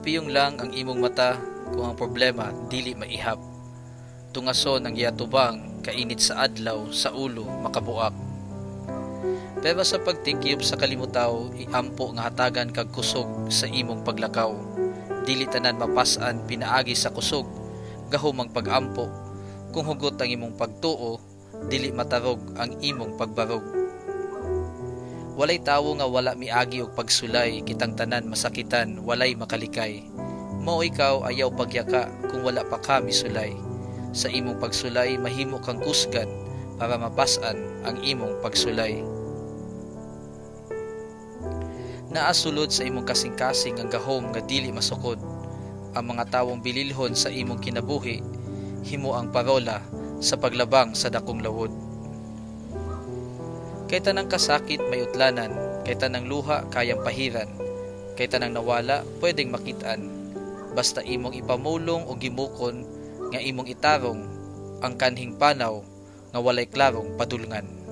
Piyong lang ang imong mata kung ang problema dili maihap. Tungason ang giatubang kainit sa adlaw sa ulo makabuak. Pero sa pagtikyop sa kalimutaw, iampo nga hatagan kag kusog sa imong paglakaw. Dili tanan mapas-an pinaagi sa kusog, gahom ang pag-ampo. Kung hugot ang imong pagtuo, dili matarog ang imong pagbarog. Walay tawo nga wala miagi og pagsulay, kitang tanan masakitan, walay makalikay. Mao ikaw, ayaw pagyaka kung wala pa ka misulay. Sa imong pagsulay, mahimo kang kusgan para mapas-an ang imong pagsulay. Naa sulod sa imong kasing-kasing ang gahom nga dili masukod. Ang mga tawong bililhon sa imong kinabuhi, himo ang parola sa paglabang sa dakong lawod. Kay tanang kasakit may utlanan, kay tanang luha kayang pahiran, kay tanang nawala pwedeng makit-an. Basta imong ipamulong o gimukon nga imong itarong ang kanhing panaw nga walay klarong padulngan.